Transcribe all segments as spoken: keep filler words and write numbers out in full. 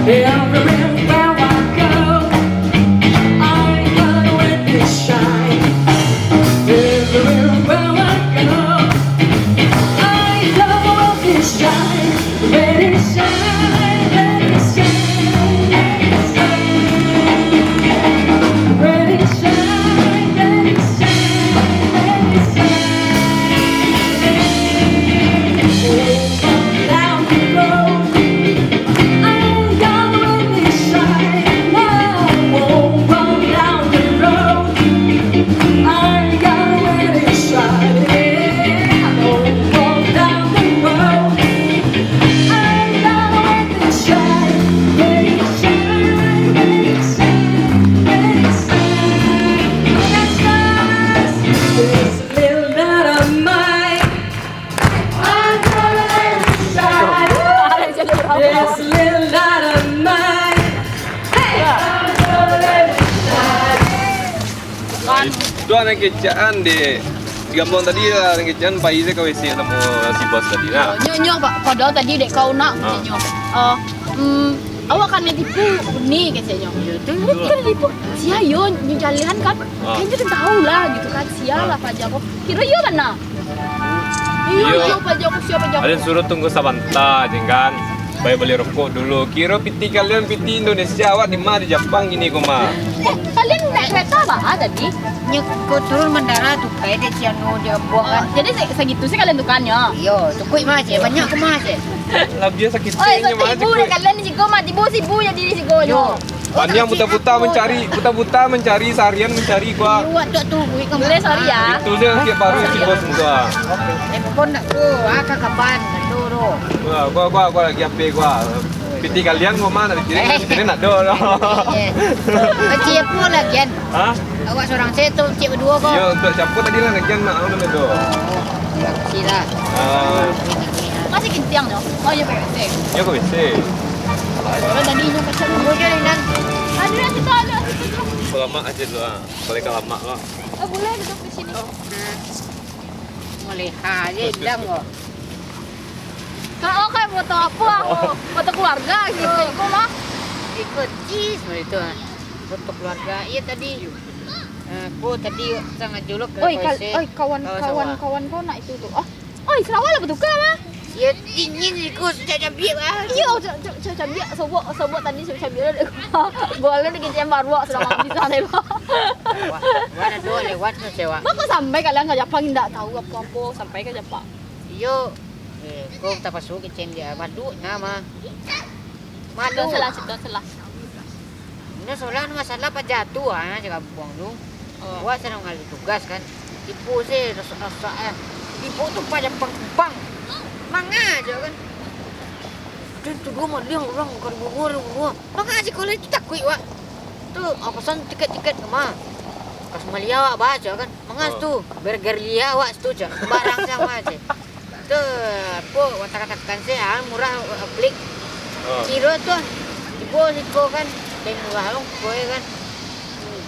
Everywhere I go, I gotta let it shine. Everywhere I go, I gotta let it shine. Let it shine, let it shine, let it shine. Let it shine, let it shine, let it shine. Down the road. Itu anak kecaan deh. Digambang tadi lah, anak kecaan pai se ka W C samo si bos tadi nah. Nyo, nyo, Pak. Padahal tadi dek kau nak, Ah. nyo. Eh, hmm, awak kan tipu ni, katonyo. Yo, tu. Bukan tipu. Sia yo, nyo jalehan kan. Ah. Kayaknya tu tahu lah gitu kan. Sia Ah. lah paja ko. Kiro iyo bana. Iyo, Iyo. iyo, paja ko, sia paja ko. Alin suruh tunggu sabanta, jeng kan. Pai bali rokok dulu. Kiro piti kalian piti Indonesia, awak di ma di Japang kini ko mah. Eh, kalian naik kereta bah tadi? Nyo ko turun bandara tu, kayak dek si anu, di Ambuang kan. Oh, jadi se-, segitu sih kalian tukarnyo? Iyo, cukuik mah, Cek. Banyak ko mah, Cek. Labiah sakit Oi, perutnyo mah, seribu cukuik. Dek kalian di sigo mah, tibo sibu jadi di sigo nyo. Yo. Panjang buta-buta mencari, buta-buta mencari, seharian mencari gua. Iyo, wak tu, tu, wik, kamu. Boleh, sorry ya. Itu je sikit baru si bos tu, ah. Oke. Eh, pun nak tu, ah, ka kaban, tu, tu. Gua, gua, gua, gua lagi H P gua. Piti kalian gua mah, nak pikirin, Eh. pikirin nak do, do. Eh. Kecil pun lagi, kan? Hah? Awak sorang se tu, cik baduo ko. Iyo, untuk siapa tadi lah, lagi nak, nak do. Silah. Ah. Masih kintiang nyo. Oh, iyo, P W C. Iyo, P W C. Kalau tadi nyo kacau. Tunggu je, Nan. Ada lah situ, ada lah situ. Lama aja dulu, ah. Boleh ke lama lah. Oh, boleh duduk di sini. Melihat aja bilang kok. Kau kan foto apa? Foto keluarga gitu, itu mah. Ikut cis itu, ah. Foto keluarga. Iya tadi. Eh, aku tadi sangat juluk ke Oi, kal- Koise. Oi, kawan, Kawan kawan, sawah. Kawan kau nak itu tu. Oh, oi, sarawa lah batuka mah. Ya, dingin ikut, cak cabiak lah. Iyo, cak, cak, cak cabiak, sobok, sobok tadi cak cabiak lah. Gua lah dikecekan baruak sudah mandi sana lah. Wah, wah, ada dua lewat tu sewa. Bako sampai kalian ka Japang indak tahu apa-apa, sampai ka Japang. Iyo, eh, kau tapasu kecen dia, maduknya mah. Maduk. Salah, salah. Nyo solah masalah paja tu, ah, cakap buang tu. Oh. Wak sadang ngalih tugas kan. Tipu se rasak-rasak, eh. Tipu tu paja pang-pang. Manga aja kan. Dan tu dua maliang urang, ka dibunguah, dibunguah. Manga sikolah itu takuik, wak. Tu, ah, pasan tiket-tiket ke ma. Kas malia awak baca kan. Manga Oh. tu, bergerilya awak situ, cak. Barang sama aja. Tu, apo, wak takatakan se, ah, murah, wak klik. Oh. Kiro tu, tibo siko kan, dari murah lo, koe kan.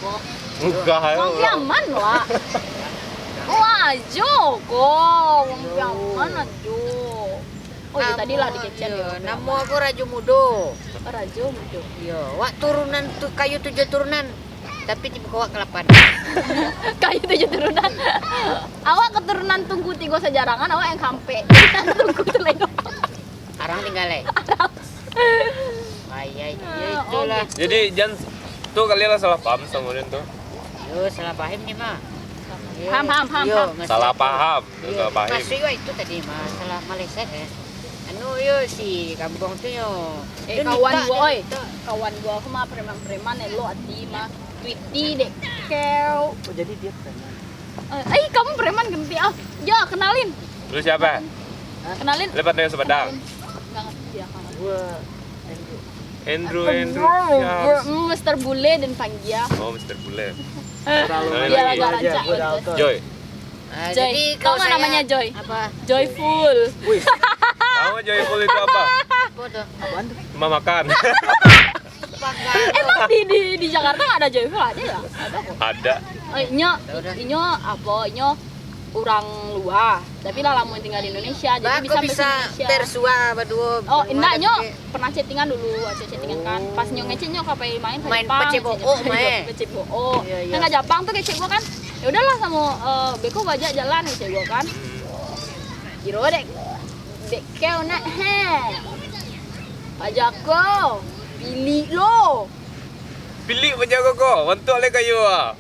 Murah. Murah, Wang yo. Piaman, wak. Wah, ajo ko. Wang Piaman ajo. Oh, iyo, Namo, tadi lah dikecekan iyo, yo, Wang namo Piaman. Aku Rajo Mudo. Rajo Mudo. Iyo, wak turunan tu, kayu tujuh turunan. Tapi tibo ko awak kalapan. Kayu tujuh turunan. Awak keturunan Tungku Tigo Sajarangan, awak yang kampek. Tungku tu lain. Arang tinggal, eh? Arang. Ai, ai, ya Ah, itulah. Oke. Jadi, jan tu kalian lah salah paham sama Rin tu. Yo, salah paham ni mah. Yo, Paham, paham, paham, yo, paham. Maksud Salah aku, paham. Yo, salah paham. Maksud wak itu tadi mah, salah maleset, eh. Anu yo, si Gambong tu yo. Eh, Dia kawan minta, gua, dia oi. minta. Kawan gua, aku mah preman-preman, elok ati mah. Pretty dek kau. Oh, jadi dia preman. Eh, eh, kamu preman genti ah. Ya, kenalin. Lu siapa? Kenalin. Lu pandai Sumedang? Enggak ngerti dia, Kak. Gua Andrew. Andrew, Andrew, Andrew, gua, ya. Gua, mm, Mister Bule dan Panggia. Oh, Mister Bule. Terlalu Kenalin Iya, lagi. Agak Aja, rancak gua gitu. Dalton. Joy. Ah, Joy. Jadi Tau kalau nggak saya namanya Joy? Apa? Joyful. Wih. Tahu Joyful itu apa? Apa tuh? Apaan tuh? Rumah makan. Emang di, di, di Jakarta nggak ada Joyful? Ada ya? Ada kok. Ada. Eh, inyo, Udah. inyo apa? Inyo urang lua, tapi lah lamo tingga di Indonesia, jadi bisa bahasa Indonesia. Persua baduo. Oh, indak, nyo pernah chattingan dulu, chat-chattingan kan. Pas nyo ngechat nyo ka pai main ka Jepang, main pacebook, main. Pacebook. Iyo, iyo. Kan ka Jepang tu kecek gua kan, "Ya udahlah, samo, eh, beko bajak jalan," kecek gua kan. Kiro dek, dek kau nak, he. Pajako, pilik lo. Pilik pajako ko, bantuak lai kayu ah.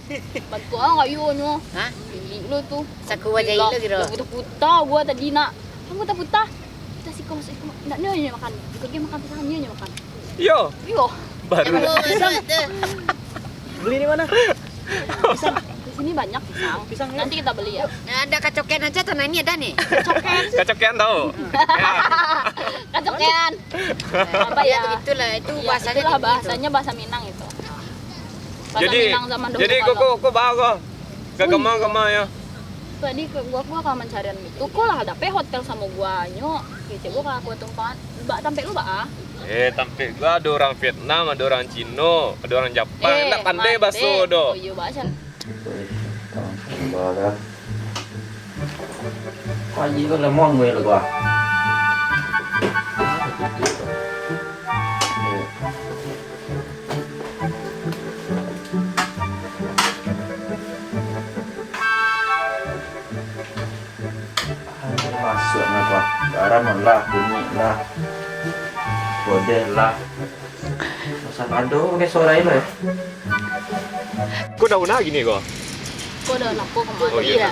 Bantuak ah kayunyo. Hah? Pilik lo tu. Saku bajai lo kiro. Puta-puta gua tadi nak. Kan puta-puta. Kita siko masuk siko. Ndak nyo nyo makan. Iko dia makan pisang nyo nyo makan. Iyo. Iyo. Baru. Pisang. Beli di mana? Pisang. Di sini banyak pisang. Pisang, ya? Nanti kita beli ya. Nah, ada kacoken aja tanah ini ada nih. Kacoken. Kacoken tahu. Kacoken. Apa ya? Ya, begitulah. Itu ya, bahasanya itulah begitu. Bahasanya bahasa Minang itu. Bahasa Minang zaman dahulu. Jadi, kok, kok, kok bawa kok? Gak kemana-kemana ya? Tadi ke gua, gua ka mancarian itu, kok lah dapek hotel samo gua nyo. Kecek gua ka aku tumpangan. Ba, tampek lu ba? Eh, tampek gua ado urang Vietnam, ado urang Cino, ado urang Japan. Eh, ndak pandai baso doh. Oh, iyo, ba. Haji ko lemong gue lo gua. Masuak nyo ko. Garam lah, kunyik lah. Podeh lah. Masa pado pakai sorai lo ya. Ko daun ah gini ko? Ko daun apo kemarin? Oh, iya.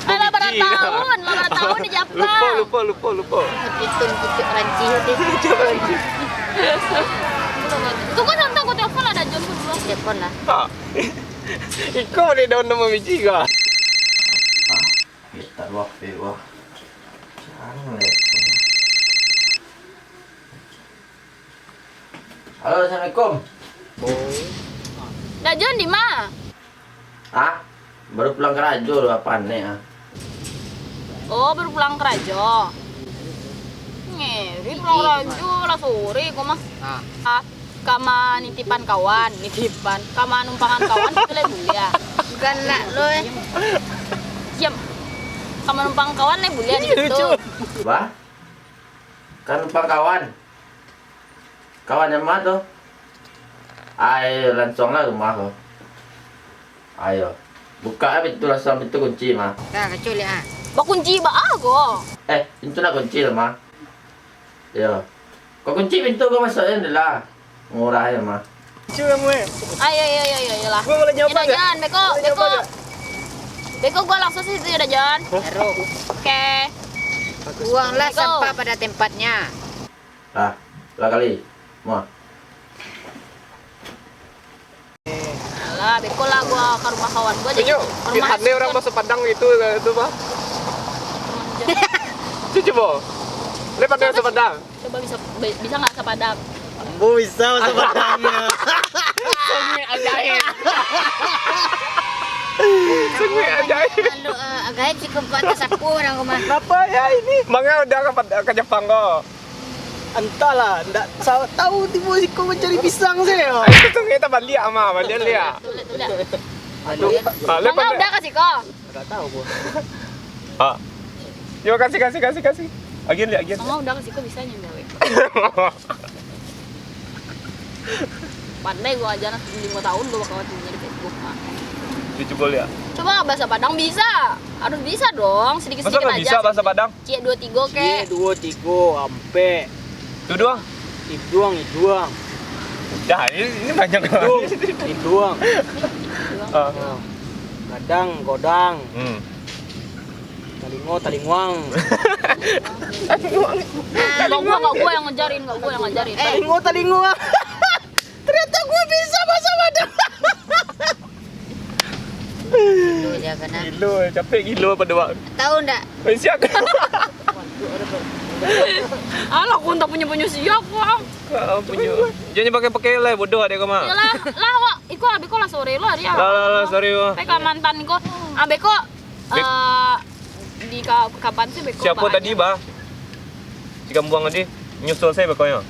Alah, bara tahun, lah bara tahun di Japang. Lupo, lupo, lupo, lupo. Hitung pucuk ranci tu. Pucuk ranci. Tunggu, santai, ko telepon lah, dah John ko dulu. Telepon lah. Ha. Iko di daun nama biji ko? Kita dua P wah. Jangan lah. Halo, assalamualaikum. Dah John di ma? Ah, baru pulang karajo tu, apo aneh ah. Oh, baru pulang karajo. Ngeri, pulang karajo lah sore ko mah. Ah. Ah, ka manitipan kawan, nitipan. Ka manumpangan kawan, itu lah buliah. Galak lo, eh. Diam. Ka manumpangan kawan lah buliah di situ. Bah? Ka numpang kawan. Kawan nan ma tu? Ayo, lansuang lah rumah ko. Ayo. Bukak lah pintu, lansuang pintu kunci, ma. Dah, kacau liak ah. Bakunci baa ko? Eh, pintu nak kunci lah, ma. Yo. Kau kunci pintu, kau masuak je lah. Murah je, ma. Lucu kamu, eh. Ayo, ayo, ayo, ayo, ayo lah. Gua boleh nyoba nggak? Jan, beko, beko. Beko gua langsung situ ya, Jan. Hah? Taruh. Oke. Buanglah sampah pada tempatnya. Ah, lah kali. Ma. Alah, beko lah gua ka rumah kawan gua jadi. Tunjuk, pandai urang baso Padang gitu, itu, bah. Cuci, bo. Lai pandai baso Padang? Coba bisa, bisa nggak baso Padang? Ambo bisa baso Padang, ya. Sangat ajaib. Sangat ajaib. Lalu, eh, ajaib cukup buat ka sapu urang rumah. Kenapa ya ini? Manga udah ka Pad-, ka Japang ko? Entahlah, ndak sa-, tahu tibo siko mancari pisang sajo. Ayo, kita baliak, Ama, baliak liak. Tulak, tulak. Aduh. Ah, Manga pandai. Udah ka siko? Ndak tahu, Bo. Ah. Yo, kasih, kasih, kasih, kasih. Agian liak, agian. Manga udah ka siko bisa nyo gawe. Pandai gua aja, nah, limo tahun gua bakawan sama di Facebook, nah. Yo, cubo liak. Coba bahasa Padang bisa. Harus bisa dong, sedikit-sedikit aja. Masa nggak bisa bahasa Padang? Ciek duo tigo kek. Ciek duo tigo, ampek. Itu doang? Iduang, iduang. Udah, ini, ini banyak. Idung, iduang. Ah. Nah, gadang, godang. Hmm. Talingo, talinguang. Enggak gua, enggak gua yang ngajarin, enggak gua yang ngajarin. Eh. Talingo, talinguang. Ternyata gua bisa bahasa Padang. Gilo je kan, ah. Gilo, capek gilo pado wak. Tahu ndak? Eh, siap. Alah, aku entah punyo-punyo siap, Bang. Kau punyo. Jangan pakai-pakai lah, bodoh adek kau mah. Yalah, lah, wak. Iko lah, beko lah sore lo hari. Lah, lah, lah, sore, wak. Beko mantan ko. Ah, beko, eh, di ka-, kapan sih beko? Siapa tadi, bah? Si Kambuang tadi nyusul saya beko nyo.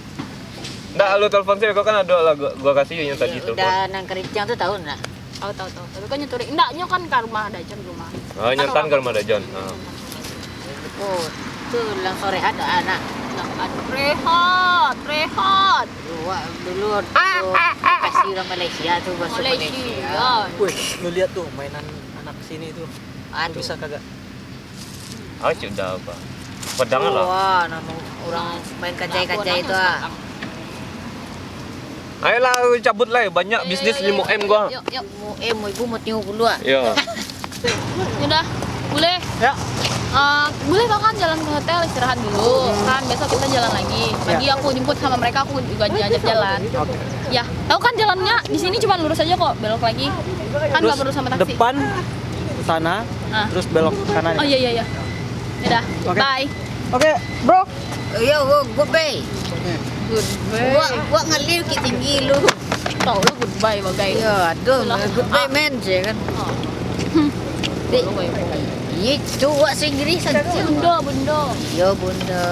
Ndak, lu telepon saya beko kan ada lah gua, gua kasih nyo tadi telepon. Udah nang kerincang tu tahu ndak? Tahu, tahu, tahu. Tapi kan nyo turik. Indak, nyo kan ka rumah Dajon rumah. Oh, nyo kan ka rumah Dajon. Ah. Oh, tu langsung rehat dah anak. Nah, aduh, rehat, rehat. Dulu, wak, dulu, dulu kasih orang Malaysia tu, bahasa Malaysia. Malaysia. Weh, lu lihat tuh mainan anak sini tuh. Aduh. Bisa kagak? Ah, cik udah apa? Padang lah. Wah, namo urang main kacai-kacai tu ah. Ayolah, cabut lah, banyak bisnis limo M gua. Yuk, yuk. Limo M, ibu mau tengok dulu ah. Yo. Udah, boleh? Ya. Eh, boleh kan jalan ke hotel, istirahat dulu. Kan besok kita jalan lagi. Pagi aku jemput sama mereka, aku juga diajak jalan. Oke. Ya, tahu kan jalannya di sini cuma lurus aja kok, belok lagi. Kan nggak perlu sama taksi. Depan sana, ah, terus belok kanan. Oh, iya, iya, iya. Udah, oke. Bye. Oke, bro. Yo, go-, goodbye. Goodbye. Wak, wak ngalir Bukittinggi lu. Tahu lu goodbye bagai. Yo, aduh, itulah. Goodbye, ah, man, je kan. Ah. Hmm. Dek, itu wak se Inggris saja. Bundo, bundo. Iyo, bundo.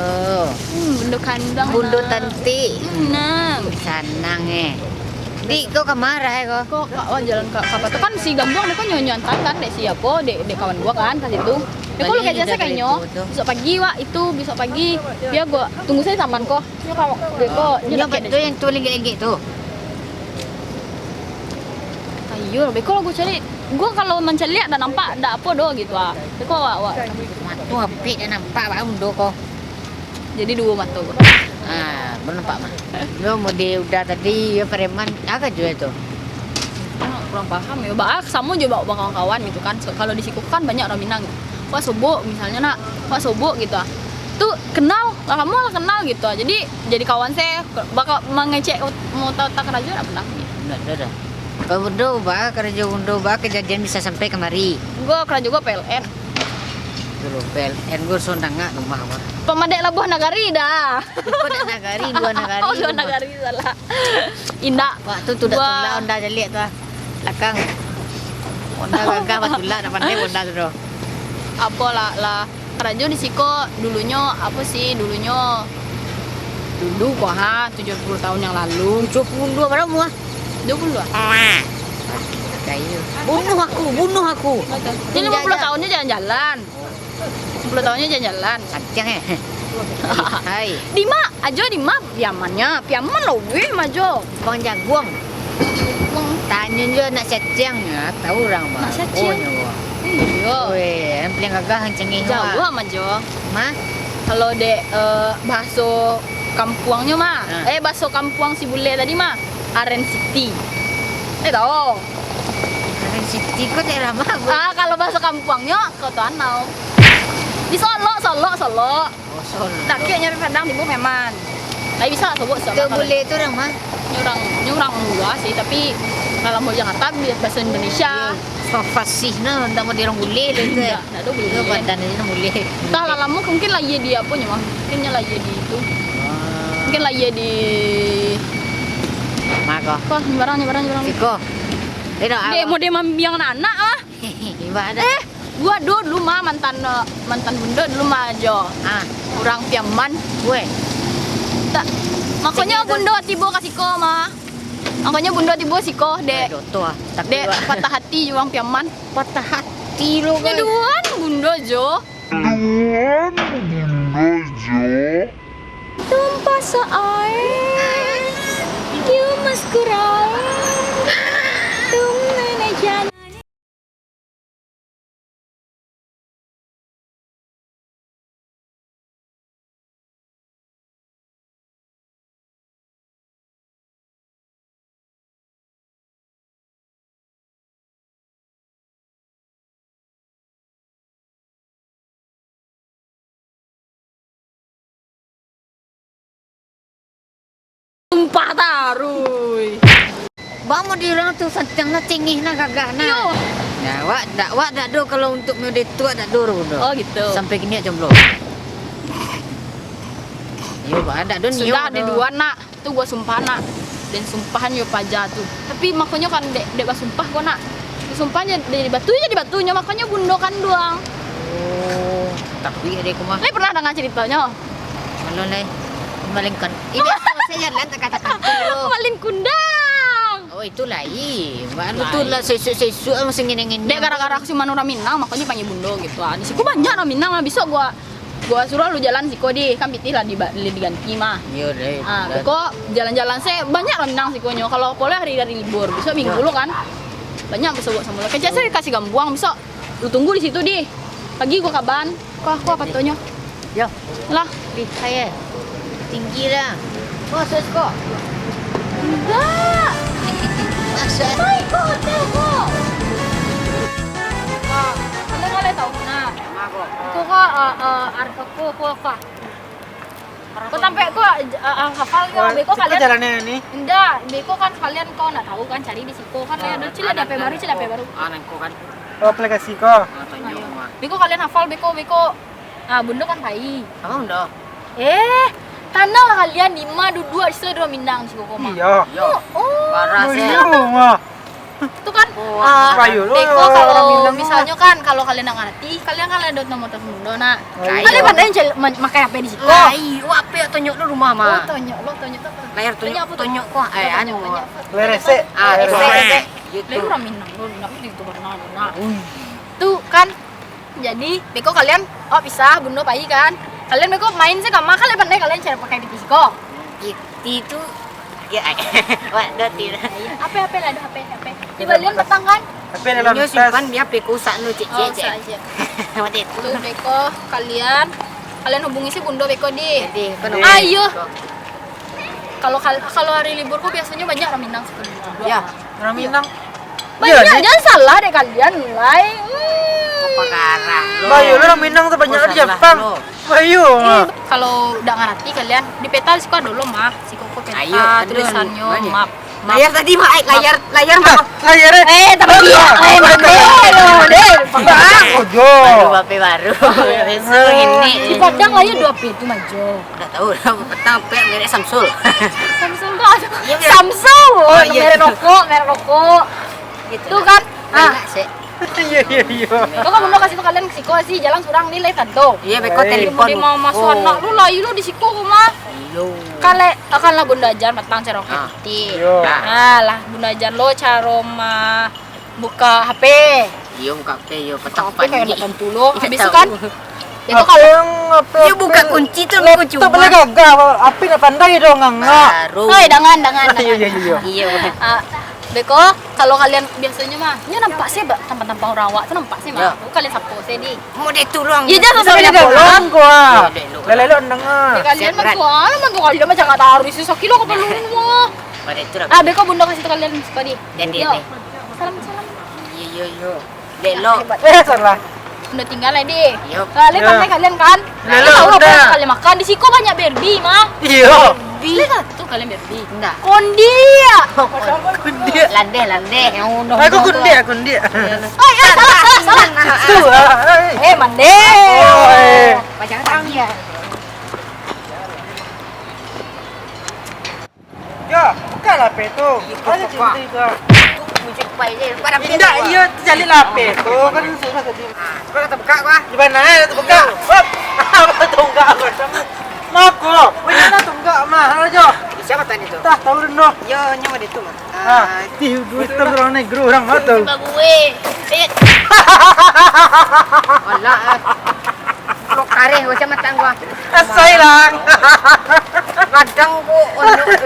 Hmm, bundo kandang. Bundo lah. Tanti. Nah. Sanang eh. Dik, kau ka ma eh kau? Kau ka, oh, jalan ka, ka apa tu kan si Gambuang dia kan nyo-, nyo antar kan, dek si apo, dek, dek kawan gua kan, pas itu. Ya, kau lu kaja sakanyo, besok pagi, wak, itu, besok pagi, biar gua tunggu saja taman ko. Nyo ka, dek ko, nyo. Nyo dak tu yang tu linggik-linggik tu. Ayo, beko lah gua cari. Gua kalau mancaliak dak nampak, dak apo doh gitu ah. Beko wak, wak. Matu apik dak nampak, wak, undo ko. Jadi duo mato. Ah, baru nampak mah. Yo, mode udah tadi, yo, preman, agak juo tu. Ah, kurang paham yo. Ba, ah, samo jo ba, ba kawan-kawan gitu kan. So, kalau di siko kan banyak urang Minang. Wak sobok misalnyo nak, wak sobok gitu ah. Tu kenal, lah lamo lah kenal gitu ah. Jadi, jadi kawan se, bakal mangecek ot-, otak-otak karajo dak pernah. Ndak, ndak, ndak. Kalau bundo ba, karajo bundo ba, kejadian bisa sampai kamari. Gua karajo gua P L N. Dulu P L N gua Sondangak rumah gua. Pamadek Labuah Nagari dah. Iko dak nagari, dua nagari. Oh, dua nagari, salah. Indak. Waktu tu dak tulak Honda jaliak tu ah. Lakang. Honda gagah batulak, dak pandai Honda tu doh. Apo lah, lah. Karajo di siko dulunyo, apo sih, dulunyo dulu ko ha, tujuh puluh tahun yang lalu. Tujuh puluh, bara umua? Dua puluh dua. Kayu. Bunuh aku, bunuh aku. Jadi lima puluh tahunnya jalan-jalan. Lima puluh tahunnya jalan-jalan. Santiang eh. Hai. Di ma, ajo di ma, Piamannyo, Piaman lo weh majo. Bang Jaguang. Tanyo jo nak Satiang, ah, tahu urang mah. Nak Satiang? Oh, nyo. Iyo. Weh, yang paling gagah cengih mah. Jauah majo. Mah? Kalau dek, eh, bahaso kampuangnyo mah. Ah. Eh, bahaso kampuang si bule tadi mah, Aren City. Eh, tahu? Aren City ko daerah mah, Bu? Ah, kalau bahaso kampuangnyo, Koto Anau. Di Solok, Solok, Solok. Oh, Solok. Dakek nyo Padang Timur memang. Tapi bisa lah sobok. Itu bule tu urang mah? Nyo urang, nyo urang lua sih, tapi kalau mau Jakarta, bi-, bahasa Indonesia. Iya. Fa-, fasih nah, ndak mau dirong bule lah itu, eh. Ndak, ndak ada bule. Itu badan aja nah bule. Entah lah lama, mungkin lah iya di apa nyo mah. Mungkin nyo lah iya di itu. Ah. Mungkin lah iya di Mako. Kok, nyebarang, nyebarang, nyebarang. Siko. Eh, no, dek, mau dia mambiang anak-anak ah. Ibarat. Eh, gua dulu mah mantan, mantan bundo dulu mah jo. Ah. Urang Piaman. Weh. Tak. Makonyo bundo tibo ka siko mah. Makonyo bundo tibo siko, dek. Aduh, tu ah. Tapi dek, patah hati jo urang Piaman. Patah hati lu, guys. Nyaduan bundo jo. Duan bundo jo. Tumpah sa air, you masquerade. Tung nene jan. Tumpah taruih. Bang, mau di urang tu santiang nah, cengih nah, gagah nah. Iyo. Ya, wak dak, wak dak do kalau untuk mode tu, wak dak do, do. Oh, gitu. Sampai kini jomblo. Iyo, wak dak do nio. Sudah do. Ada dua nak. Tu gua sumpah nak, den sumpahan yo paja tu. Tapi makonyo kan dek, dek basumpah ko nak. Sumpah je dari batu, jadi batunyo, makonyo bundo kanduang. Oh, tapi ada kuma. Lai pernah dengar ceritonyo? Malu lai. Malingkan. Ini saya jalan tak kata-kata. Malin kundang. Oh, Itu lai, anu tu lah sesuk-sesuk lah, masa ngene-ngene. Dek, gara-gara kasiman urang Minang, makonyo panggil bundo gitu ah. Di siko banyak urang Minang lah, bisuak gua, gua suruah lu jalan siko di, kan pitih lah di, diganti mah. Iyo deh. Ah, beko jalan-jalan se banyak urang Minang sikonyo. Kalau boleh hari-hari libur, bisuak minggu lo kan. Banyak basuo samo lo. Kecek se kasih gambuang, bisuak lu tunggu di situ di. Pagi gua kaban. Kau aku apa tonyo? Yo. Lah. Di saya. Tinggi lah. Kau sos kok. Enggak. Maksud. Mai kau hotel kau. Ah, kamu boleh tahu nah. Kau kok, eh, eh, arep aku, aku apa? Kau sampai kau, eh, eh, hafal kau, beko kalian. Jalannya ini. Enggak, beko kan kalian kau nak tahu kan cari di siko kan, ada cila di H P baru, cila H P baru. Ah, nang kau kan. Oh, aplikasi ko. Ah, tanyo mah. Beko kalian hafal, beko, beko. Ah, bundo kan pai. Apa bundo? Eh, tanang lah kalian, di ma duduak di situ ado Minang di siko ko mah. Iyo. Yo. Oh, oh. Parah, eh. Iyo, mah. Tu kan, ah, beko kalau misalnyo kan, kalau kalian nak ngarati, kalian kan ado nomor telepon bundo nak. Kalian pandai cel-, ma-, makai H P di siko. Lah, iyo, H P tonyok dulu rumah mah. Oh, tonyok lo, tonyok tu apa? Layar tonyok, tonyok ko, eh, anu. Layar esek. Ah, esek, esek. Gitu. Lain urang Minang lo, nak di tu pernah nak. Tu kan, jadi, beko kalian, oh, bisa, bundo pai kan. Kalian beko main se ka ma, kan lai pandai kalian caro pakai P T siko. P T tu, ya, wak, dua T. Ape, ape lah, ada ape, ape. Di balian petang kan? Tapi dalam tas. Simpan dia P K usak nu, cek, cek, cek. Macam itu. Tu beko kalian, kalian hubungi si bundo beko di. Jadi, kau nak hubungi beko. Ayo. Kalau kal-, kalau hari libur ko biasonyo banyak urang Minang situ. Ya. Urang Minang. Banyak, jangan salah dek kalian, lai. Hmm. Apa karah lo? Bayo lo, urang Minang tu banyak di Japang. Bayo. Kalau dak ngarati kalian, di peta siko ado lo mah. Siko ko peta, tulisannyo map. Layar tadi mah, eh, layar, layar mah. Layar, eh. Eh, tapi dia, eh, mande lo, deh. Ojo. Baru H P baru. Besok ini. Di Padang layar duo P tu, Majo. Ndak tahu lah, petang pek merek Samsul. Samsul tu apa? Iya, iya. Samsul. Oh, iya. Merek rokok, merek rokok. Gitu. Tuh kan? Ah. Enak sih. Iya, iya, iya. Kau kan bundo kasih tu kalian ke siko sih, jalan surang ni lai tanto. Iya, beko telepon. Mau masuk anak lu lah, lu di siko rumah. Iyo. Kan lai, akan lah bundo ajar matang cerok hati. Iyo. Ah, lah bundo ajar lo caro ma-, buka H P. Iyo, buka H P, iyo. Buka H P kayak ndak tantu lo. Habis tu kan? Itu kalau yang apa? Iyo, buka kunci tu, kunci rumah. Laptop lah gagah, H P nak pandai dong, nganga. Baru. Oi, dangan, dangan, dangan. Iyo, iyo, iyo. Iyo. Ah, beko, kalau kalian biasonyo mah, nyo nampak sih, ba-, tampang-tampang urang awak tu nampak sih mah. Yo. Kalian sapo sih di? Mau dia tolong. Iyo, jangan sampai dia tolong. Gua. Lelelo nang ah. Kalian mah gua, mah gua kalian mah jangan taruh isi sakilo kepala rumah. Pada itu lah. Ah, beko bundo kasih tu kalian sekali. Jadi, yo. Salam, salam. Iyo, iyo, iyo. Lelo. Eh, salah. Udah tinggal lah, deh. Yo. Kalian pandai kalian kan? Lelo, tahu apa udah. Kalian makan? Di siko banyak Barbie, mah. Iyo. Barbie. Lihat tu kalian Barbie. Enggak. Kondiak. Kondiak. Landeh, landeh. Yang udah. Aku kondiak, kondiak. Oi, oi, salah, salah, salah. Tu, ah, eh. Eh, mandeh. Oi. Pajangan tangan dia. Yo, bukalah P tu. Iyo, ada cinta itu. Indak, iyo, terjadi lah P tu. Kan sudah tadi. Ah, cuba kita buka, Pak. Di mana, eh, buka? Hop. Apa tunggak apa? Mako, mana tunggak mah, ajo. Siapa tadi tu? Tah, tahu dulu. Yo, nyawa dia tu mah. Ah, di duit tu orang negro, orang mata. Bagus. Eh. Alah, eh. Lo kareh macam matang gua. Asai lah. Kadang ku,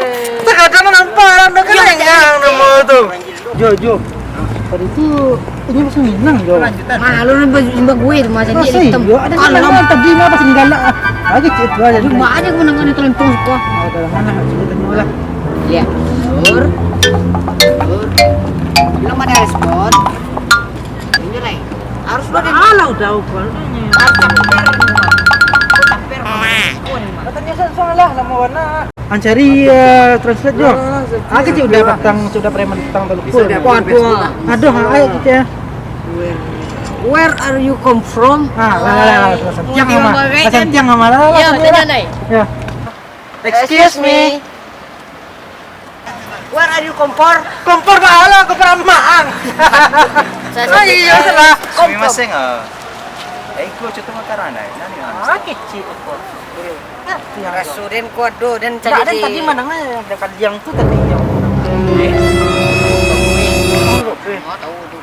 eh. Terkadang nampak orang dah kena yang nama tu. Jo, Jo. Tadi tu, ini masih Minang, Jo. Malu ni baju gue tu, macam dia hitam. Ada Minang tadi, apa sih galak? Lagi cik tu aja. Cuma aja kemenangan itu lempung suka. Ada mana? Coba tanya lah. Lihat. Belum ada respon. Ini lain. Harus lo deh. Alah, udah, udah. Harus caper. Caper. Katanya salah nama warna. Ancari, eh, translate jo. Agak cik udah patang, cik udah preman patang tu lupa. Waduh. Aduh, hai cik ya. Where are you come from? Ah, lah, lah, lah, lah, lah, lah, lah, lah, lah, lah, lah, lah, lah, lah, lah, lah. Ya. Excuse me. Where are you kompor? Kompor bahala, kompor amang. Saya, oh, iya, salah. Sumimasen, ah. Eh, iko cito makanan, eh. Nani, ah, kecil. Raso den kuat do, den cari di tadi mana, eh, ada kaliang tu tadi yang. Eh.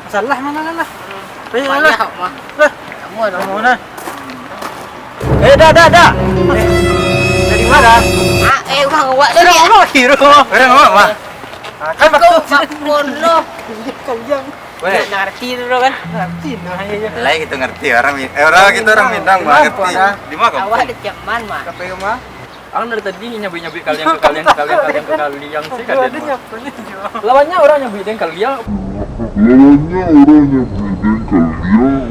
Salah mah, lah, lah. Ayo, lah. Banyak, mah. Lah. Kamu ada. Kamu, nah. Eh, dah, dah, dah. Eh, dari mana? Ah, eh, urang awak tu. Urang awak, Hiro. Urang awak, mah. Ah, kan waktu Mak Polo. Kalian. Weh. Ngerti tu kan? Ngerti tu, ayo, ayo. Lai kita ngerti, orang Mi-, eh, orang kita orang Minang, mah, ngerti. Di mana kampung? Awak ada zaman, mah. Kape rumah? Ang dari tadi nyabuik-nyabuik kaliang ka kaliang, ka kaliang, ka kaliang, ka kaliang, sih, kalian, mah. Lawannya orang nyabuik den kaliang. Lawannya orang nyabuik den kaliang.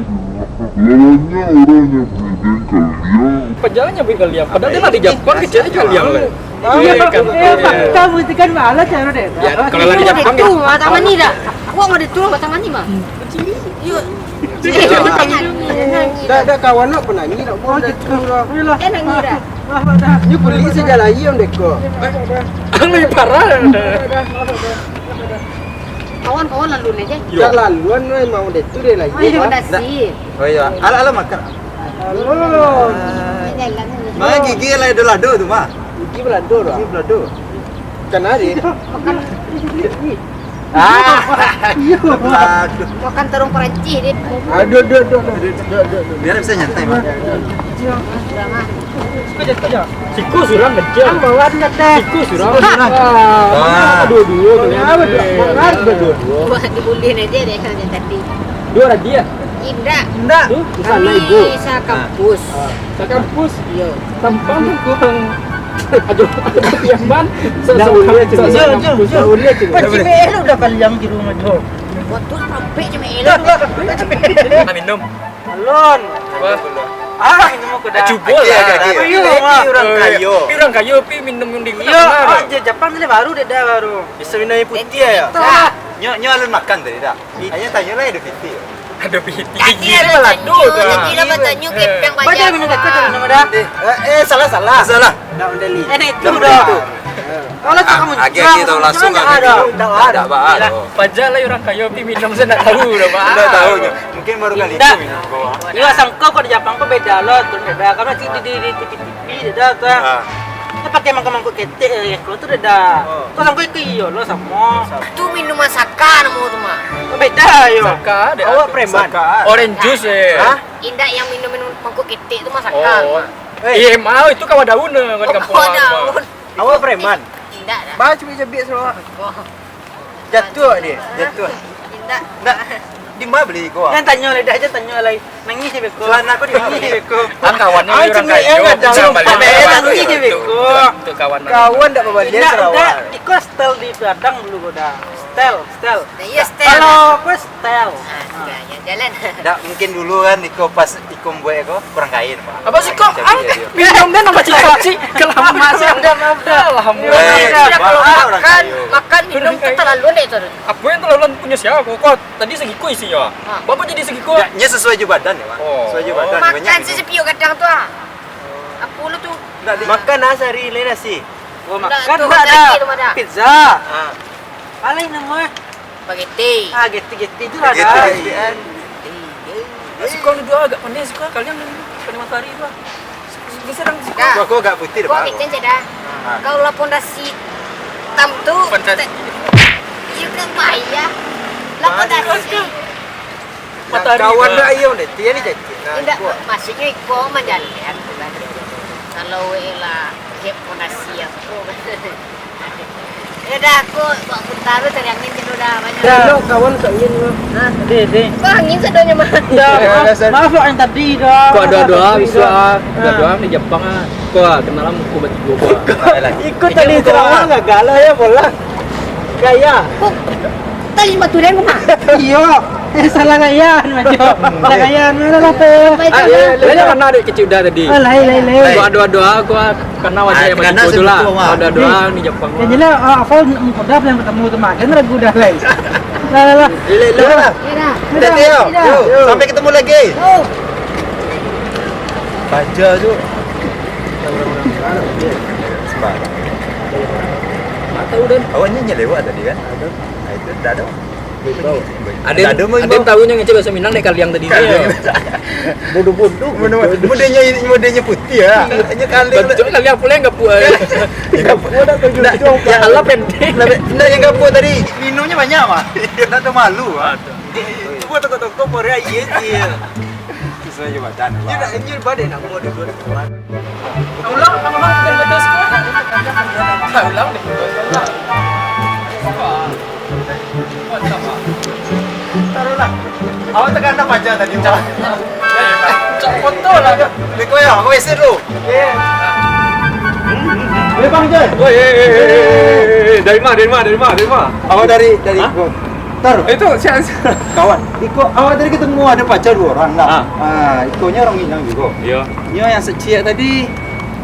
Lawannya orang nyabuik den kaliang. Padahal nyabuik kaliang, padahal dia lah di Japang, kecil aja kaliang, lah. Iya, kan? Iya, Pak. Kamu itu kan malah cara deh. Ya, kalau lagi Japang, itu, kan? Mata mani dah. Kok mau dituang mata mani, mah? Iyo. Dah, dah, kawan nak penyanyi, nak mau dituang. Iyolah. Kan nyanyi dah. Ini beli saja lah, iya, Om Deko. Ang lebih parah. Kawan-kawan lalu ni je. Iyo. Tak laluan, no, emang Om Deko dia lagi. Oh, iya, Pak. Dah. Oh, iya. Alah, alah, makan. Halo. Mah gigi lah lado-lado tu, mah. Gigi belado tu, ah. Gigi belado. Kan ada. Ah. Belado. Makan tarung Perancis, Dit. Aduh, aduh, aduh, aduh. Biar bisa nyantai, mah. Siku surang kecil. Siku surang. Wah. Dua-dua tu, ya. Wah, dibully aja dia kalau dia tadi. Dua lagi ya? Indak. Indak. Tu, di sana ibu. Kami sakampus. Ah. Sakampus? Iyo. Tampang kurang. Aduh, aduh, yang ban. Ndak boleh, Cik. Ndak boleh, Cik. Pak Cik Melo udah kaliang di rumah, Jo. Waktu sampai Cik Melo. Minum. Alon. Wah. Ah, minum aku dah. Cubo lah. Iyo, mah. Urang kayo. Pi urang kayo, pi minum yang dingin. Iyo, ah, je Japang ni baru dia dah baru. Bisa minum air putih ya? Nyo, nyo alun makan tadi dah. Hanya tanyo lah, ada piti. Ada piti. Tadi ada tanyo, tadi lah batanyo kepeng banyak. Baca minum kacang nama dah. Eh, eh, salah, salah. Salah. Nak mendeli. Eh, itu dah. Kalau tak kamu agi-agi tahu langsung kan. Ada. Tak ada. Paja lah urang kayo pi minum, saya ndak tahu dah, Pak. Ndak tahu nyo. Mungkin baru kali itu minum. Iyo, sangko kok di Japang kok beda lo, tu beda. Kan masih di, di, di, di Pi, dah tu, ah. Ah. Dia pakai mangkuk-mangkuk ketek, eh, kalau tu dah. Oh. Kau sangkut ikut iyo lo, samo. Tu minuman saka namo tu, mah. Beda, yo. Saka, dek. Awak preman. Saka. Orange juice, eh. Hah? Indak, yang minum-minum mangkuk ketek tu mah saka, mah. Eh. Iya, mau itu kawa daun, eh, kalau di kampung awak, mah. Awak preman? Indak dah. Bah, cubik-cubik sarawak. Oh. Jatuah dia, jatuah. Indak. Ndak. Di ma bali iko, ah? Jan tanyo lai, dah, jan tanyo lai. Nangih se beko. Celana ko di ma bali? Nangih se beko. Kan kawan ni urang kayo. Nangih se beko. Kawan ndak babalian sarawak. Iko style di Padang dulu ko dah. Style, style. Iyo, style. Kalau ko style. Ah, sudah, ya, jalan. Ndak, mungkin dulu kan iko pas iko buek ko kurang kain, Pak. Apa sih kok? Minum dah nambah cicak sih. Kelamaan sih. Maaf dah, maaf dah. Alhamdulillah. Eh, maaf dah, kalau makan, makan, minum tu terlalu dek tu. Apo yang terlalu punyo sia? Kok tadi sagiko isinyo? Hah? Bapak jadi sagiko? Nyo sesuai jo badan yo, Pak. Oh. Sesuai jo badan. Makan sesepiok gadang tu, ah. Apo lu tu? Ndak di- Makan ah, sehari lai nasi. Oh, makan tu ndak ada. Pizza. Ah. Alah namo? Spaghetti. Ah, geti-geti tu lah dah. Spaghetti. Suko duo agak pandai, suko kalian pandai matahari tu lah. Geser dong, suko. Aku agak putih dah, Pak. Kau kecen je dah. Ah. Kalau lah pondasi hitam tu, iyo kan bahaya. Lah pondasi. Matahari kawan dah iyo deh, dia ni jadi. Indak, maksudnyo iko manjalehan tu kan. Kalau weh lah, hep pondasi aku. Eh, dah, aku buat putar tu cari angin dulu dah, banyak. Dah, lo kawan ka angin lo. Hah? Deh, deh. Kok angin sadonyo mah? Dah, maaf, maaf lo yang tadi dah. Kok ada doa bisa, ada doa di Jepang ah. Kok kenal lah muko batigo kok. Ikut tali Sarawak gagal lah ya, bola. Gaya. Kok tali batu den mah? Iyo. Eh, salah gaya, Majo. Salah gaya, mana lah tu? Baik, ah, dia lah kena dek kecil dah tadi. Ah, lai, lai, lai. Kok ada doa, kok Karena wajah yang baju tu lah. Ada doang di Jepang. Yang jelas, ah, Afal mudah yang ketemu tu mah. Kan ragu dah, lai. Lah, lah, lah. Lele, lele lah. Yo, sampai ketemu lagi. Yo. Baja tu. Sembarang. Tak tahu, Dan. Awaknya nyelewat tadi, kan? Ada. Nah, itu dah ada. Ado, ado tahu nyo ngecek bahaso Minang dek kaliang tadi tu. Bodoh-bodoh. Mode-, modenya, modenya putih ya. Hanya kaliang. Betul, kaliang pula yang gapuak. Gapuak dah tujuh. Nah, ya Allah pendek. Nah, nah, yang gapuak tadi. Minumnya banyak, Pak. Ndak tahu malu, Pak. Cuba toko-toko Korea iya sih. Susah je badan. Dia nak, dia badan nak buat dua-dua. Ulang, ulang, ulang, ulang, ulang. Ulang deh. Taruhlah. Awak tekan tak baca tadi, Cak? Cak foto lah, Cak. Beko ya, aku isi dulu. Eh, Bang Joy. Woi, eh, eh, eh, eh, eh, dari mana, dari mana, dari mana, dari mana? Awak dari, dari Hah? Bogor. Tar. Itu siapa, siapa? Kawan. Iko, awak tadi ketemu ada pacar dua orang lah. Ah. Ah, ikonyo orang Minang juga. Iya. Nyo yang si ciek tadi,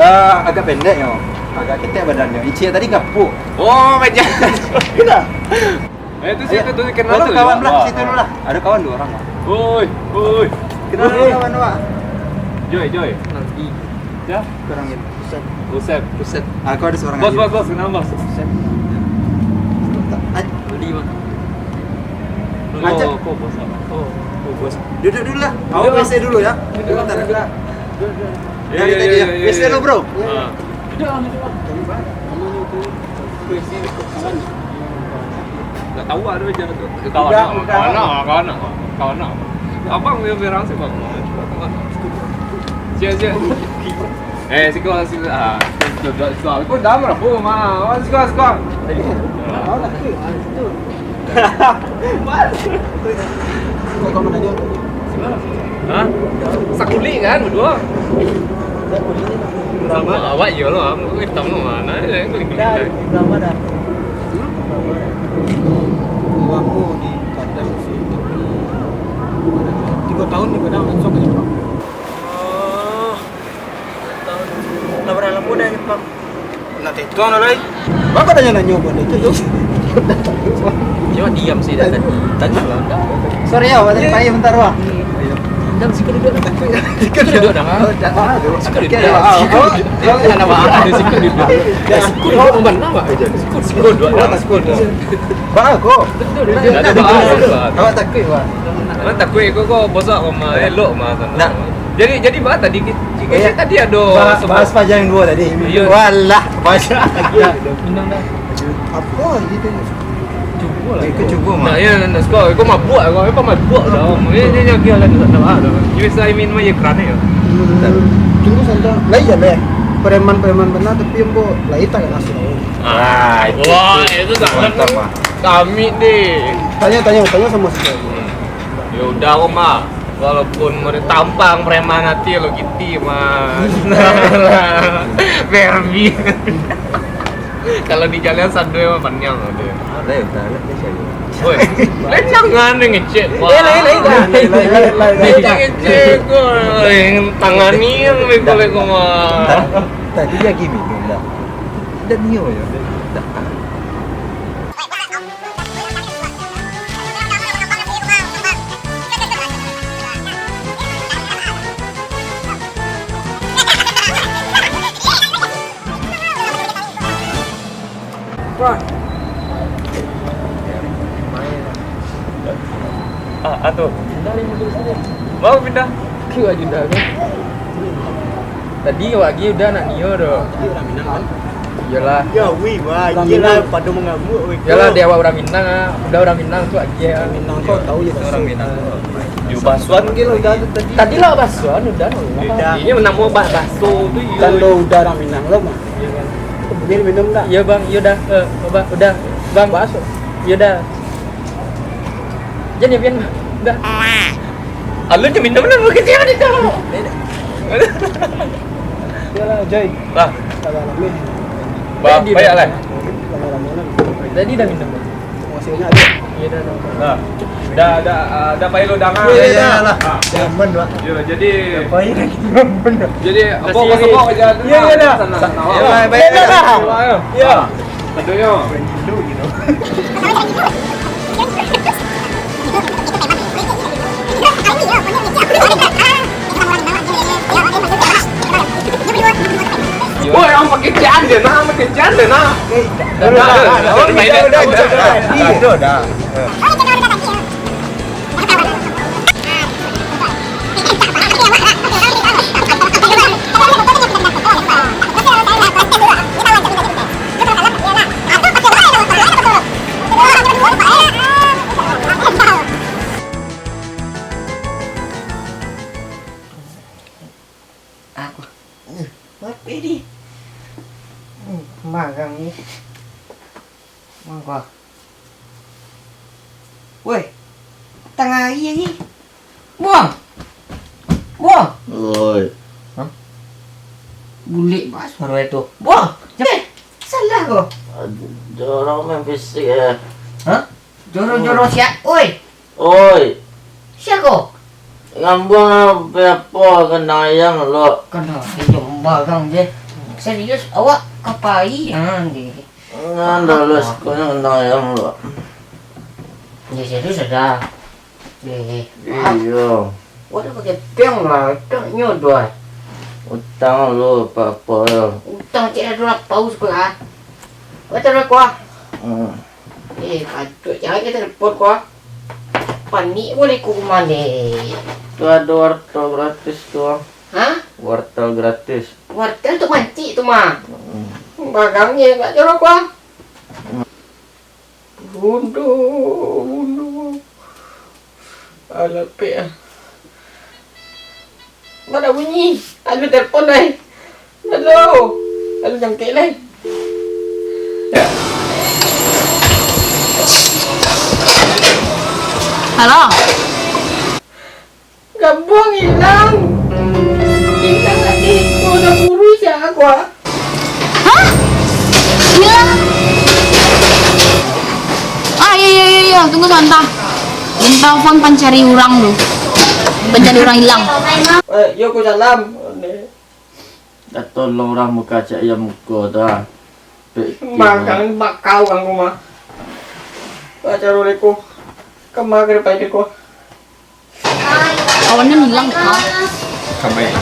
eh, agak pendek nyo. Agak ketek badannya. Yang ciek tadi gapuak. Oh, macam. Kenal? Eh, tu situ, tu kenal. Ayo, tu, kawan ya? Lah, situ dulu lah. Ada kawan dua orang lah. Oi, oi. Kenal dulu kawan, Wak. Joy, Joy. Kenal. Ya? Kurang ini. Buset. Buset. Buset. Aku ada seorang bos, lagi. Bos, bos, kenapa, bos? Buset. Ai. Beli, Bang. Macam. Oh, kok bos apa? Oh. Oh, bos. Duduk dulu lah. Duduk, Bang. Awak W C dulu ya. Duduk, Bang. Sebentar. Duduk, duduk. Dari tadi ya. W C dulu, bro. Ah. Duduk, Bang, duduk, Bang. Tadi, Bang, namanya itu. Nggak tahu ada macam tu. Kawan nak, kawan nak, kawan nak, kawan nak. Abang dia berang sih, Bang. Siap, siap. Eh, siko, siko. Ah, siko, siko. Kau dah berapa, Ma? Oh, siko, siko. Kau dah tu, ah, situ. Kau, kau mana dia? Hah? Sakulik kan, berdua? Sakulik ni, Bang. Sama awak je lah, aku hitam tu, mana ada yang kulit-kulit. Dah, dah, dah. Hmm? Aku di Padang sih, tapi tiga tahun di Padang, langsung ke Jepang. Oh, tiga tahun. Lah, berapa lama dah Jepang? Nak tituang dah lai. Bapa tanya nanyo pun itu tu. Cuma diam sih dah tadi. Tanya lah, dah. Sorry ya, tadi payah bentar, wah. Dah, siko duduk dah. Siko duduk dah. Siko duduk. Siko duduk. Siko duduk. Siko duduk. Siko duduk. Siko duduk. Siko duduk. Ba ko. Betul, betul. Ndak ado ba. Awak takuik, Pak? Awak takuik ko, ko bosok ko mah, elok mah sana. Nah. Jadi, jadi ba tadi ki-, ki-, tadi ado bahas, bahas panjang duo tadi. Iyo. Walah, banyak. Minang dah. Apo gitu? Cubo lah. Eh, ko cubo mah. Nah, iyo, nak siko, ko mabuak ko, ko mabuak dah. Ini, ini lagi lah, tak tahu dah. Iyo, saya minum aja keran aja. Tunggu saja. Lah iyo leh. Preman-preman bana, tapi ambo lai tak kena sih. Ah, itu, wah, itu sangat mantap, Pak. Kami deh. Tanya, tanya, tanya sama si Ferbi. Hmm. Ya udah, Om, ah. Walaupun mere-, tampang preman hati lo gitu, Mas. Ferbi. Kalau di jalan satu emang panyang lo dia. Ada ya, tak ada, saya. Woi, lain jangan yang ngecek, Pak. Eh, lain, lain, lain, lain, lain, lain, lain. Dia ngecek, woi. Tangani yang lebih boleh kau, Mas. Tadi lagi minum dah. Dah nio ya. Dah. Wah. Ah, atu. Pindah ni, pindah sini. Mau pindah? Kiwa pindah kan? Tadi awak agi udah nak nio doh. Tadi urang Minang kan? Iyolah. Ya, wih, wah, iyolah, pado mangamuk, wih. Iyolah, dek awak urang Minang ah. Udah urang Minang tu agi ah. Minang kau tahu ya, urang Minang. Yo, basuan ke lah udah tu tadi. Tadi lah basuan, udah. Udah. Ini namo ba-, baso tu, yo. Kan lo udah urang Minang lo mah. Boleh minum dah? Iya, Bang. Iya dah. Eh, Bang, udah. Bang. Baso. Iya dah. Jadi, Bang. Udah. Alun je minum lah, bukan siapa dia tahu. Iyalah, Joy. Lah. Salah lama. Bah, jadi, payah lah. Salah lama lah. Jadi dah minum. Masih banyak ada. Iya, dah, dah. Nah. Dah, dah, ah, dah payah lo dah. Iya, iya, lah. Ah. Nyaman, Pak. Yo, jadi. Payah lagi nyaman, Pak. Jadi, apa, kasih apa lagi. Iya, iya, dah. Sana, sana. Iya, baik, baik, baik. Iya. Iya. Tentunya. Woi, ang pakecekan deh, nah, ang pakecekan deh, nah. Udah, udah, udah, udah, udah. Wah. Woi. Tangah ari lagi. Buang. Buang. Oi. Hah? Bulek bah suaro itu. Buang. Cepet. Salah ko. Aduh, jorok main fisik eh. Hah? Jorok-jorok siap. Oi. Oi. Siap ko? Ngambuang apa kandang ayam lo. Kandang ayam barang je. Serius awak kapai ah je. Ngan dalas ko nyo kandang ayam lo. Ya serius ada. Eh, ah. Iyo. Wah, dah pakai piang lah, utang nyo doh. Utang lo apa-apa lo. Utang cek ado lah paus ko lah. Kau tahu ko ah. Hmm. Eh, patut jangan kita telepon ko ah. Panik ko leko rumah ni. Tu ado wartel gratis tu. Hah? Wartel gratis. Wartel tu mancik tu mah. Hmm. Barang je kat jorok ko ah. Bundo, bundo. Alah, pek ah. Mana bunyi? Aduh, telepon lai. Halo. Aduh, jangkek lai. Halo. Gabuang ilang. Ilang lagi. Kau dah buru siapa gua? Hah? Ilang? Ah, iya, iya, iya, iya. Tunggu sebentar. Minta telepon pencari orang tu. Pencari orang hilang. Eh, yo, ku salam. Dah tolong urang muko cak iyo muko tu ah. Pek Makan bakau kang rumah. Acara leko. Kama ka depan leko. Kawan den hilang dek kau. Kama ya?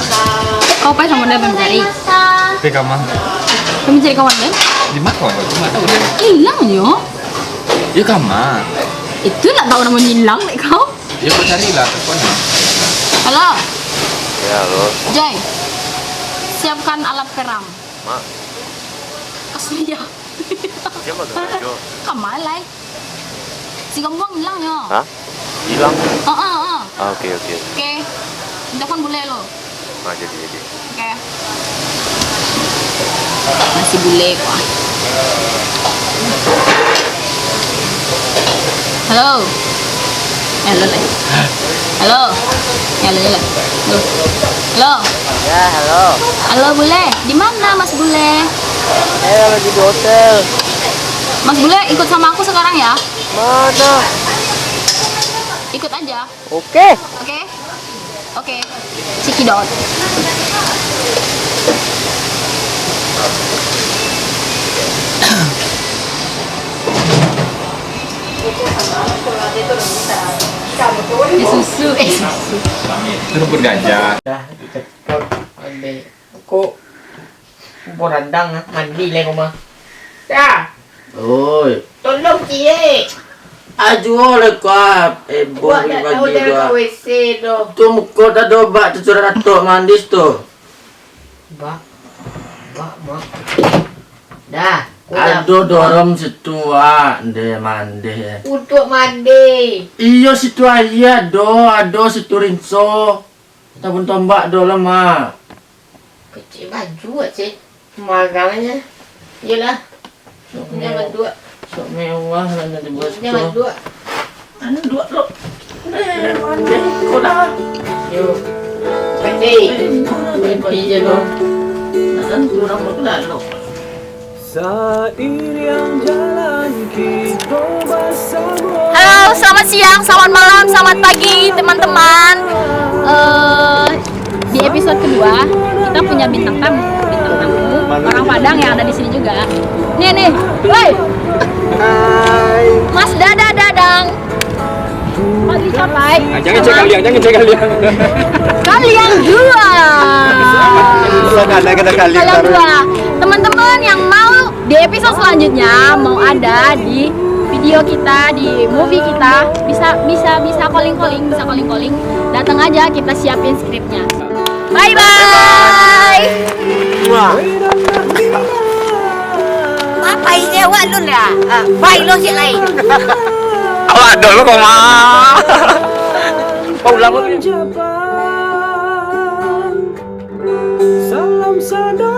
Kau pai samo den mencari. Tapi kama. Kau mencari kawan den? Di mana kawan? Di mana? Hilang nyo. Yo kama. Itu nak tahu namonyo hilang dek kau. Yo kau carilah teleponnya. Halo. Ya, halo. Joy. Siapkan alat peram. Mak. Kasih ya. Siapa tu? Rajo. Kama lai. Si Gambuang hilang nyo. Hah? Hilang? Heeh, heeh. Ah, oke, oke. Oke. Telepon bule lo. Ah, jadi, jadi. Oke. Masih bule ko ah. Halo. Eh, halo lai. Halo. Eh, halo lai. Halo. Halo. Ya, halo. Halo, bule. Di mana, Mas Bule? Saya lagi di hotel. Mas Bule, ikut sama aku sekarang ya. Mana? Ikut aja. Oke. Oke. Oke. Cekidot. Eh, susu, eh, susu. Rumput gajah. Dah, dicekot. Ambil. Kok Borandang ah, mandi lai rumah. Dah. Oi. Tolong ciek. Ajuo lai ko ah, heboh pagi-pagi ko ah. Tu muko dak ado bak tu, curah atok mandi situ. Bak, bak, bak. Dah. Ado dorom situ ah, nde mandi. Untuak mandi. Iyo situ aia ado, ado situ rinso. Tabun tombak do lah, Mak. Kecek baju, Cik. Magangnyo. Iyolah. Sok mewah. Sok mewah lah nak dibuat. Jangan dua. Anu dua lo. Eh, mana? Kolah. Yo. Kecek. Eh, mana? Pergi je lo. Nak tentu rambut lalu. Seiring jalan kita bersama. Halo, selamat siang, selamat malam, selamat pagi, teman-teman. Eh, di episode kedua, kita punya bintang tamu, bintang tamu orang Padang yang ada di sini juga. Nih, nih, woi. Hai. Mas Dada Dadang. Bagi siapa, eh? Ah, jangan cek kalian, jangan cek kalian. Kalian dua. Kalian dua. Teman-teman yang mau di episode selanjutnya mau ada di video kita, di movie kita, bisa, bisa, bisa calling-calling, bisa calling-calling. Datang aja, kita siapin skripnya. Bye-bye. Muah. Apa ini awak lu lah? Ah, bye lo cik lain. Awak dulu koma. Kau ulang dulu. Salam sadar.